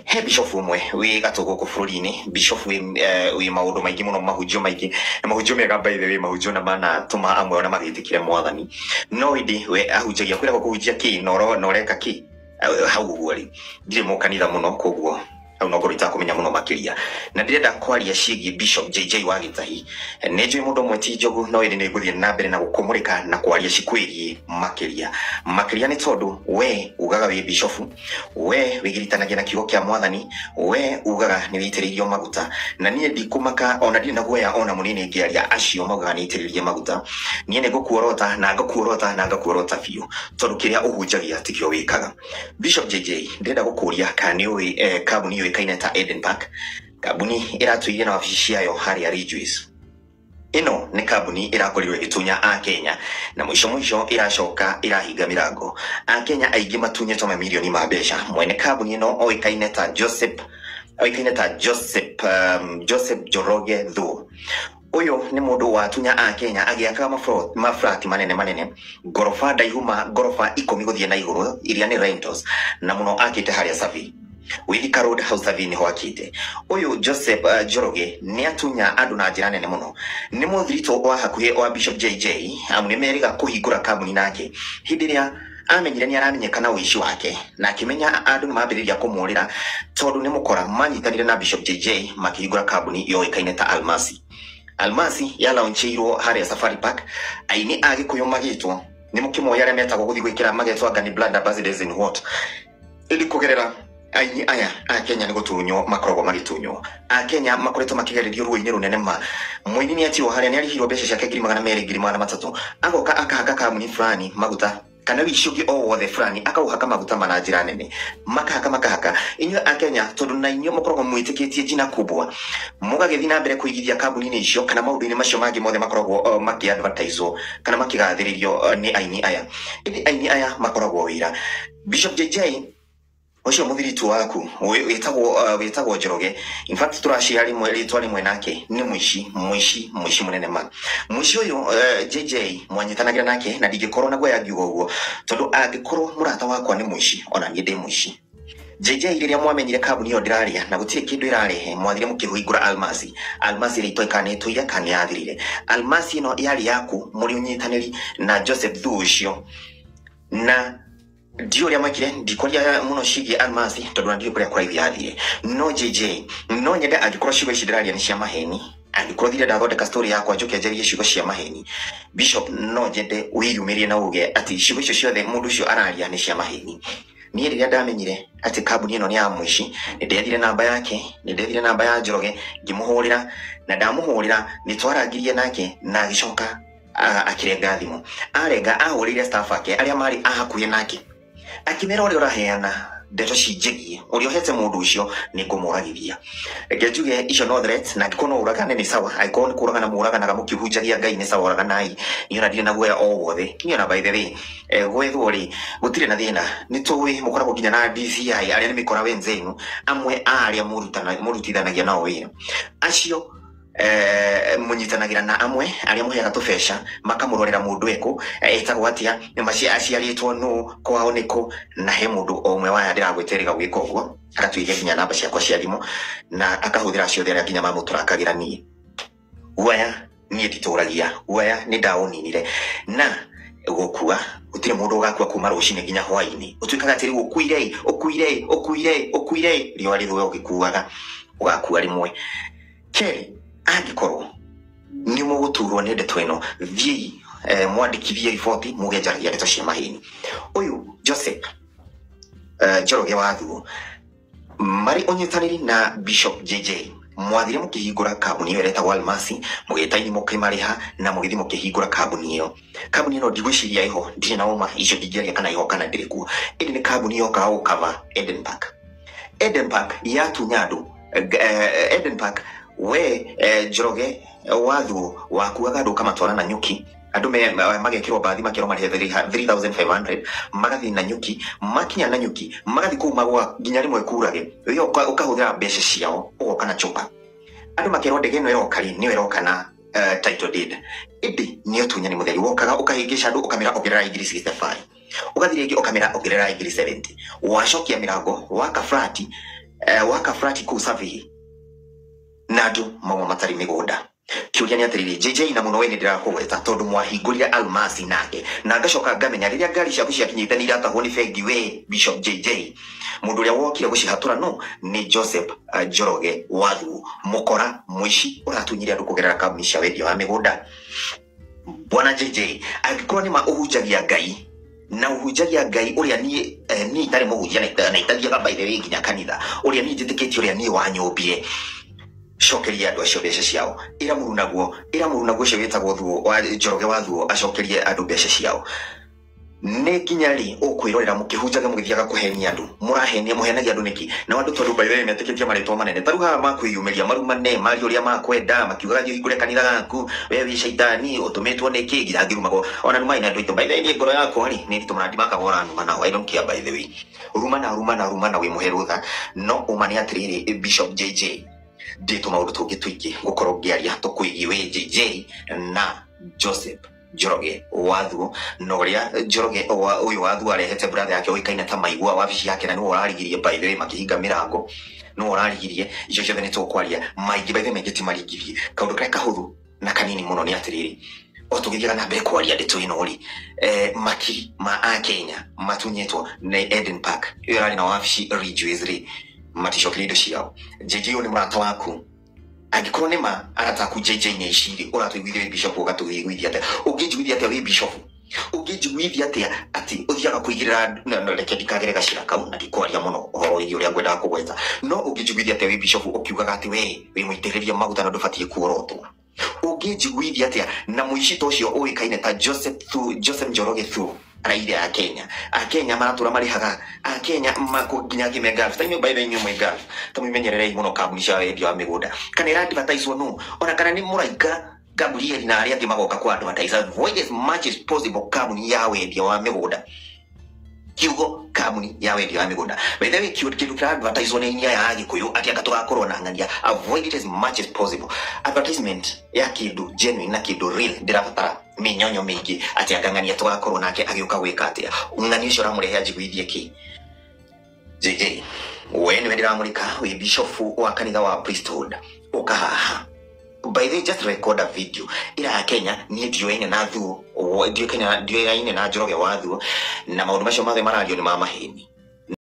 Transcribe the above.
He bishop ũmwe wĩ gatũ gũkũ bũrũri-inĩ, bishop wĩ maũndũ maingĩ mũno, mahunjio maingĩ na mahunjio mega, by the way, mahunjio na manatũma amwe ona magĩtĩkĩre mwathani. No ĩndĩ we ahunjagia kwĩragwo kũhunjia kĩ na ũreka kĩ hau ũguo rĩ, ndirĩ mũkanitha mũno, koguo hau no ngorwo itakũmenya mũno makĩria, na ndĩrenda kwaria ciĩgiĩ Bishop JJ wa Gĩtahi. Nĩ njũĩ mũndũ ũmwe ti njogu, no ĩndĩ nĩ ngũthiĩ na mbere na gũkũmũrĩka na kwaria cikwĩgiĩ makĩria makĩria, nĩ tondũ we ugaga wĩ bishofu, we wĩgiritanagia na kiugo kĩa mwathani, we ugaga nĩ wĩitĩrĩirio maguta, na niĩ ndikũmaka ona ndirĩ na guoya ona mũnini ngĩaria acio maugaga nĩ itĩrĩrie maguta. Niĩ nĩ ngũkuorota na ngakuorota na ngakuorota biũ, tondũ kĩrĩa ũhunjagia tikĩo wĩkaga. Bishop JJ, ndĩrenda gũkũria kana nĩ ũĩ kambuni yũĩkaine ta Eden Park, kambuni ĩratũire na wabici ciayo harĩa Ridgeways. Ĩno nĩ kambuni ĩrakorirwo ĩgĩtunya a Kenya na mũico mũico ĩracoka ĩrahinga mĩrango. A Kenya aingĩ matunyĩtwo mamirioni ma mbeca. Mwene kambuni ĩno oĩkaine ta Joseph, oĩkaine ta Joseph, Joseph Njoroge Thuo. Ũyũ nĩ mũndũ watunya a Kenya agĩakaga maflati manene manene, ngoroba ndaihu ma ngoroba 10 gũthiĩ na igũrũ, iria nĩ rentals, na mũno akĩte harĩa Survey Thika Road House Survey nĩho akĩte. Ũyũ Joseph Njoroge nĩ atunya andũ na njĩra nene mũno. Nĩ mũthiritũ wa hakuhĩ wa Bishop JJ, amu nĩ merĩga kũhingũra kambuni nake hĩndĩ ĩrĩa amenyire nĩ aramenyekana ũici wake, na akĩmenya andũ nĩ mambĩrĩria kũmũrĩra tondũ nĩ mũkora. Manyitanire na Bishop JJ makĩhingũra kambuni yoĩkaine ta Almasi. Almasi yalaunchĩirwo harĩa Safari Park, aini a Gĩkũyũ magĩtwo nĩ mũkĩmoya arĩa metagwo gũthiĩ gwĩkĩra magetwo anga nĩ brand ambassadors in what, ĩndĩ kũgerera aini aya a Kenya nĩ gũtunywo makoragwo magĩtunywo. A Kenya makoretwo makĩgererio ruo-inĩ rũnene ma. Mũini nĩ atirwo harĩa nĩ arĩhirwo mbeca ciake 200,000, 300,000, agoka akahaka kambuni fulani maguta kana wĩici ũngĩ o wothe fulani, akauhaka maguta mana njĩra nene, makahaka makahaka. Inyuĩ a Kenya, tondũ na inyuĩ mũkoragwo mwĩtĩkĩtie jina kubwa, mũgagĩthiĩ na mbere kũigithia kambuni-inĩ icio kana maũndũ-inĩ macio mangĩ mothe makoragwo makĩ-advertiswo kana makĩgathĩrĩrio nĩ aini aya. Ĩndĩ aini aya makoragwo wĩra. Bishop JJ ũcio mũthiritu waku wĩtagwo Njoroge, in fact tũracia rĩmwe rĩtwa rĩmwe nake, nĩ mũici, mũici, mũici mũnene ma. Mũici ũyũ JJ mwanyitanagĩra nake, na ndingĩkorwo na guoya ngiuga ũguo, tondũ angĩkorwo mũrata wakwa nĩ mũici, ona niĩ ndĩ mũici. JJ, rĩrĩa mwamenyire kambuni ĩyo ndĩrarĩa na gũtirĩ kĩndũ ĩrarehe, mwathire mũkĩhingũra Almasi. Almasi ĩrĩa itoĩ kana nĩ ĩtũire kana nĩ yathirire. Almasi ĩno yarĩ yaku mũrĩ ũnyitanĩri na Joseph Thuo ũcio, na ndiũ ũrĩa mwekire. Ndikwaria mũno ciĩgiĩ Almasi tondũ na ndiũ kũrĩa kũraihu yathire. No JJ, no nyende angĩkorwo ciugo ici ndĩraria nĩ cia maheni, angĩkorwo thire ndathondeka story yakwa njoke njarie ciugo cia maheni, Bishop, no nyende wĩyumĩrie na uge atĩ ciugo icio ciothe mũndũ ũcio araria nĩ cia maheni. Niĩ rĩrĩa ndamenyire atĩ kambuni ĩno nĩ ya mũici, nĩ ndethire namba yake, nĩ ndethire namba ya Njoroge ngĩmũhũrĩra, na ndamũhũrĩra nĩ twarangirie nake na agĩcoka akĩrenga thimũ. Arenga ahũrĩire staff ake arĩa marĩ a hakuhĩ nake, akĩmera ũrĩa ũraheana ndeto cinjĩgie ũrĩa ũhete mũndũ ũcio nĩ ngũmũragithia. Reke njuge icio no threats, na angĩkorwo no ũragane nĩ sawa, angĩkorwo nĩ kũragana mũraganaga mũkĩhunjagia Ngai nĩ sawa, ũraganai. Niĩ ona ndirĩ na guoya o wothe. Niĩ ona by the way, gwethwo rĩ gũtirĩ na thĩna, nĩ tũĩ mũkoragwo nginya na DCI arĩa nĩ mĩkora wenzenu, amwe a arĩa mũrutithanagia nao wĩra, acio mũnyitanagĩra na amwe arĩa mũheaga tũbeca makamũrorera mũndũ ekũ etagwo atĩa, aciarĩtwo nũ, kwao nĩkũ. Na he mũndũ o ũmwe waya ndĩragwĩterĩga gwĩka ũguo, agatuĩria nginya namba ciakwa cia thimũ na akahũthĩra ciothe arĩa nginya mamũtũrakagĩra. Niĩ guoya niĩ nditũragia guoya, nĩ ndaũninire. Na gũkua gũtirĩ mũndũ ũgakua kuma rũcinĩ nginya hwainĩ ũtuĩkaga atĩ rĩu ũkuire, ũkuire, ũkuire, ũkuire, riũa rĩthũe ũgĩkuaga, ũgakua rĩmwe. Kerĩ, angĩkorwo nĩ mũgũturwo nĩ ndeto ĩno, thiĩi mwandĩkithie riboti muge njaragia ndeto cia maheni. Ũyũ Joseph Njoroge wa Thuo marĩ ũnyitanĩri na Bishop JJ mwathire mũkĩhingũra kambuni ĩyo ĩretagwo Almasi, mũgĩta mũkĩmarĩha na mũgĩthiĩ mũkĩhingũra kambuni ĩyo. Kambuni ĩno ndigwĩciria ĩho, ndirĩ na ũma icio ndingĩaria kana ĩho kana ndĩrĩ kuo, ĩndĩ nĩ kambuni yokaga gũkava Eden Park. Eden Park yatunya andũ. Eden Park, we Njoroge wa Thuo wakuaga andũ ũkamatwara na nyuki, andũ magekĩrwo mbathi makerwo marĩhe 3500, magathiĩ na nyuki, makinya na nyuki magathiĩ kũu magwa nginya rĩmwe kurage, we ũkahũthĩra mbeca ciao ũgoka na chupa, andũ makerwo ndege ĩno ĩroka rĩ nĩyo ĩroka na title deed, ĩndĩ nĩ ũtunyani mũtheri. Wokaga ũkahĩngĩca andũ, ũkamĩra ongerera ngiri 65, ũgathiĩ rĩngĩ ũkamĩra ongerera ngiri 70, wacokia mĩrango waka flati. Waka flat kũu survey na andũ mauma matarĩ mĩgũnda. Kĩũria nĩ atĩrĩrĩ, JJ na mũno we nĩ ndĩrakũgweta tondũ mwahingũrire almasi nake, na ngacoka ngamenya rĩrĩa ngari ciaku ciakinyĩte nĩ iratahwo nĩ bengi we Bishop JJ, mũndũ ũrĩa wokire gũcihatũra no nĩ Joseph Njoroge Wathuo, mũkora mũici ũratunyire andũ kũgerera kambuni cia wendia wa mĩgũnda. Bwana JJ, angĩkorwo nĩ ma ũhunjagia Ngai na ũhunjagia Ngai ũrĩa niĩ niĩ itarĩ mũhunjia na itathiaga by the way nginya kanitha, ũrĩa niĩ njĩtĩkĩtie, ũrĩa niĩ wanyũmbire, cokeria andũ acio mbeca ciao. Ĩra mũrunaguo, ĩra mũrunaguo ũcio wĩtagwo Thuo wa Njoroge wa Thuo acokerie andũ mbeca ciao. Nĩ nginya rĩ ũkwĩrorera mũkĩhunjaga mũgĩthiaga kũhenia andũ? Mũrahenia, mũhenagia andũ nĩkĩ? Na andũ tondũ by the way metĩkĩtie marĩtwa manene ta rĩu haha makwĩyumĩria marumane marie ũrĩa makwenda, makiugaga thiĩ ũhingũre kanitha gaku, we wĩ caitani ũtũmĩtwo nĩkĩ, nginya ngĩrumagwo ona numai na andũ aitũ. By the way niĩ ngoro yakwa rĩ nĩ nditũ mũna ndimakaga ũranuma nao, I don't care by the way. Rumana rumana rumana wĩ mũhe rũtha, no ũma nĩ atĩrĩrĩ, Bishop JJ, ndĩtũ maũndũ tũngĩ tũingĩ gũkorwo ngĩaria tũkwĩgiĩ wĩ JJ na Joseph Njoroge Wathuo, na ũrĩa Njoroge ũyũ Wathuo arehete brother yake ũĩkaine ta Maigua wabici yake, na nĩwe ũrarigirie by the way makĩhinga mĩrango, nĩwe ũrarigirie. Icio ciothe nĩ tũkwaria maingĩ by the way, maingĩ ti marigirie. Kaũndũ karĩa kahũthũ na kanini mũno nĩ atĩrĩrĩ, o tũgĩthiaga na mbere kwaria ndeto ĩno rĩ, makiri ma akenya matunyĩtwo nĩ Eden Park ĩyo ĩrarĩ na wabici Ridgeways rĩ, maticokerie indo ciao. JJ ũyũ nĩ mũrata waku, angĩkorwo nĩ ma arata aku JJ nĩ ici rĩ, ũratũiguithia wĩ bishop, ũgatũiguithia atĩa? Ũngĩnjiguithia atĩa wĩ bishop? Ũngĩnjiguithia atĩa atĩ ũthiaga kũigĩrĩra? No reke ndikagere gacĩra kau na ndikwaria mũno ũhoro wĩgiĩ ũrĩa ngwendaga kũgweta, no ũngĩnjiguithia atĩa wĩ bishop ũkiugaga atĩ we wĩ mũitĩrĩrie maguta na ndũbatiĩ kuorotwo? Ũngĩnjiguithia atĩa na mũici ta ũcio ũĩkaine ta Joseph Thu, Joseph Njoroge Thuo araire Akenya? Akenya maratũra marĩhaga Akenya mako nginya ngime Gulf ta inyuĩ by the way, inyuĩ mwĩ Gulf, ta mwimenyererei mũno kambuni cia wendia wa mĩgũnda, kana ĩra advertise no ona kana nĩ mũraika Gabriel na arĩa angĩ magoka ku advertise. Avoid as much as possible kambuni ya wendia wa mĩgũnda, kiugo kambuni ya wendia wa mĩgũnda. By the way, kĩndũ kĩra advertise nĩ inya ya Agĩkũyũ atĩ anga tũgakorwo na ng'ania. Avoid it as much as possible. Advertisement ya kĩndũ genuine na kĩndũ real ndĩrabatara mĩnyonyo mĩingĩ atĩ anga ng'ania tũgakorwo nake agĩũka gwĩka atĩa. Ng'ania ũcio ũramũrehe anjiguithie kĩ? JJ, we nĩwe ndĩramũrĩka, wĩ bishop wa kanitha wa priesthood, ũka haha. By the way, just record a video ira Kenya niĩ ndiũyaine na Thuo, ndiũyaine na Njoroge wa Thuo, na maũndũ macio mothe marario nĩ ma maheni.